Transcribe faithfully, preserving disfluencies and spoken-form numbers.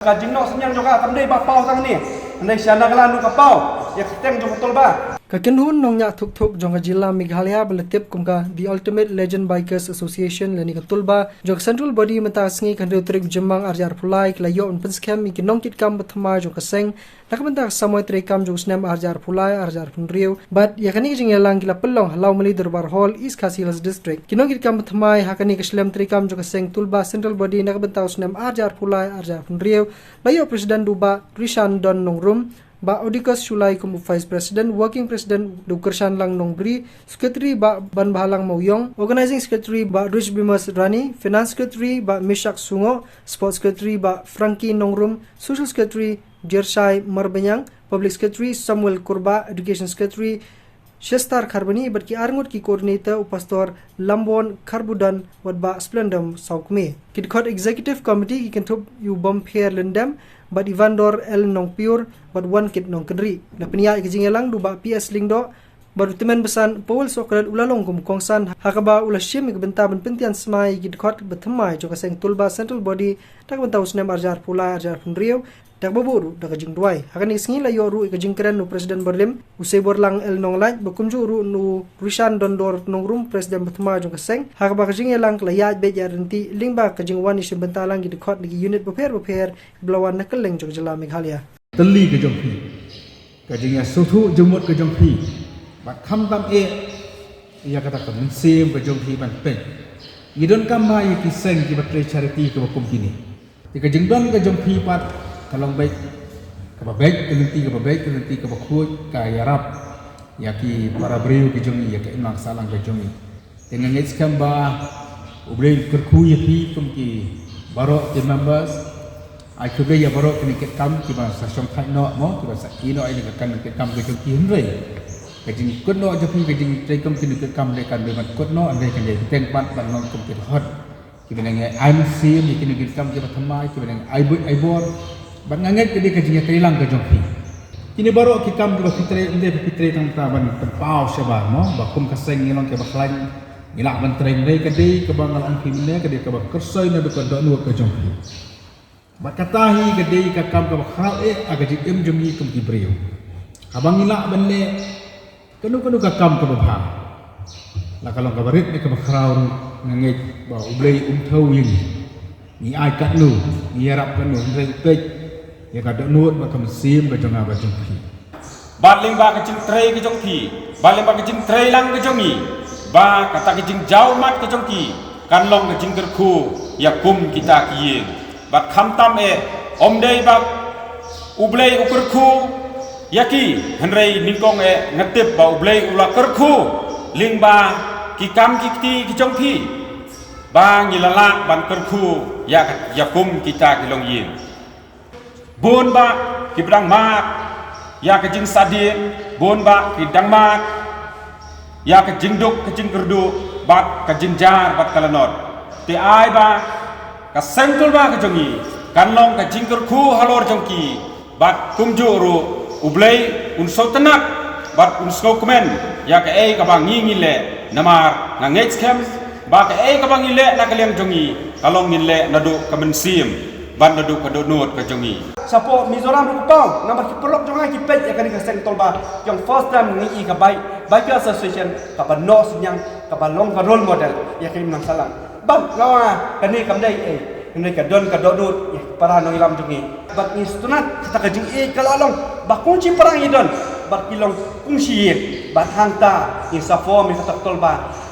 Ka jingnoh synñiang jong ka kam dei ba paw tang ne. Hynrei sha na ka la nu ka paw ïa ka kyrteng jong ka Tulba. Ka kynhun nongñiah thuk thuk jong ka jylla Meghalaya ba la tip kum ka The Ultimate Legend Bikers Association lane ka Tulba jong ka Central Body mynta ka sngi ka hynriew tarik u Jymmang arhajar arphew lai ki la ïoh ban pynskhem ïa ki nongkitkam ba thymmai jong ka seng na ka bynta ka samoi treikam jong u snem arhajar arphew lai arhajar arphew hynriew. Bad ïa kane ka jingïalang ki la pynlong ha Lawmali Dorbar Hall, East Khasi Hills District. Ki nongkitkam ba thymmai ha kane ka shlem treikam jong ka seng Tulba Central Body na ka bynta u snem arhajar arphew lai arhajar arphew hynriew la ïoh President da u Bah Rishan Don Nongrum, Bah Odicus Shullai kum u Vice President, Working President da u Kyrshan Lang Nongbri, Secretary Bah Banbhalang Mawiong, Organizing Secretary Bah Rich Bimas Rani, Finance Secretary Bah Mishak Sungo, Sports Secretary Bah Frankie Nongrum, Social Secretary Jershai Marbaniang, Public Secretary Samuel Kurbah, Education Secretary Shestar Kharbani, bad ki arngut ki coordinator u Pastor Lambon Kharbudon, bad Bah Splendor Sawkmie. Ki dkhot Executive Committee ki kynthup ïa u Bompher Lyndem, bad Ivandor L Nongpiur, bad Wankit Nongkynrih. La pynïaid ïa ka jingïalang da u Bah P S Lyngdoh, bad u tymmen basan Paul Sokret u la long kum u kongsan ha kaba u la shim ïa ka bynta ban pyntian smai ïa ki dkhot ba thymmai jong ka seng Tulba Central Body na ka bynta u snem arhajar arphew lai arhajar arphew hynriew. Da kaba buh ruh da ka jingduwai. Ha kane ka sngi la ïoh ruh ïa ka jingkren na u President barim, u Seiborlang L Nonglait, bad kumjuh ruh na u Rishan Don Nongrum, President ba thymmai jong ka seng. Ha kaba ka jingïalang ka la ïaid beit ïaid ryntih lyngba ka jingwan ïashim bynta lang ïa ki dkhot na ki unit bapher bapher kiba la wan na kylleng jong ka jylla Meghalaya. Tylli ka jong phi, ka jingïasngewthuh jingmut ka jong phi, bad khamtam eh ïa kata ka mynsiem ka jong phi ban peit. Ngi donkam bha ïa ki seng kiba trei charity kiba kum kine. Te ka jingdon ka jong phi pat ka long beit kaba beit ka lynti, kaba beit ka lynti, kaba khuid ka ïarap ïa ki para briew ki jong ngi, ïa ka imlang sahlang ka jong ngi. Te nga ngeit skhem ba U Blei un kyrkhu ïa phi kum ki baroh ki members. Ai khublei ïa baroh ki nongkitkam kiba sa shongthait noh mo, kiba sa ïeh noh ïa kane ka kam ka jong ki, hynrei ka jingkut noh jong phi, ka jingtrei kum ki nongkitkam, hynrei kan dei ban kut noh, hynrei kan dei bteng pat ban long kum ki dkhot kiba nang ai mynsiem ïa ki nongkitkam kiba thymmai, kiba nang ai buit ai bor. Bad nga ngeit ka dei ka jingïatreilang ka jong phi. Kine baroh ki kam kiba phi trei, ym dei ba phi trei tang ban pynpaw shabar mo ba kum ka seng ngi long kiba khlaiñ, ngi lah ban trei, hynrei ka dei kaba nga la ong phi mynne, ka dei kaba kyrsoi naduh ka dohnud ka jong phi. Bad kata hi ka dei ka kam kaba khraw eh ha ka jingim jong ngi kum ki briew. Haba ngi lah ban leh kano kano ka kam kaba bha, la ka long kaba rit ne kaba khraw ruh, nga ngeit ba U Blei um thew ïa ngi. Ngi ai katno, ngi ïarap katno, hynrei peit ïa ka dohnud bad ka mynsiem ka jong nga bad jong phi. Bad lyngba ka jingtrei ka jong phi, bad lyngba ka jingtrei lang ka jong ngi, ba kata ka jingjaw mat ka jong ki kan long ka jingkyrkhu ïa kum kita ki ïing. Bad khamtam eh, ym dei ba U Blei u kyrkhu ïa ki, hynrei nyngkong eh nga tip ba U Blei u la kyrkhu lyngba ki kam ki kti ki jong phi, ba ngi la lah ban kyrkhu ïa ka, ïa kum kita ki longïing. Bun bah kiba dang mad ïa ka jingsadien, bun bah ki dang mad ïa ka jingduk ka jingkyrduh bad ka jingjia bad ka lanot. Te ai ba ka seng Tulba ka jong ngi kan long ka jingkyrkhu halor jong ki, bad kumjuh ruh U Blei un sngewtynnat bad un sngewkmen ïa kaei kaba ngi ngi leh. Namar nga ngeit skhem ba kaei kaba ngi leh na ka liang jong ngi ka long ngin leh naduh ka mynsiem bad naduh ka dohnud ka jong ngi. Shapoh Mizoram ruh ka paw, namar ki paralok jong nga ki peit ïa kane ka seng Tulba, ka long first time ngi i ka Bike, Biker Association kaba noh synñiang, kaba long ka role model ïa ka imlang sahlang. Bad nga ong kane kam dei ei, hynrei ka don ka dohnud ïa ki para nongïalam jong ngi. Bad ngi sngewtynnat kata ka jingïeit ka la long ba kum shi para ngi don, bad ki long kum shi ïing, bad hangta ngi sa form ïa kata ka Tulba.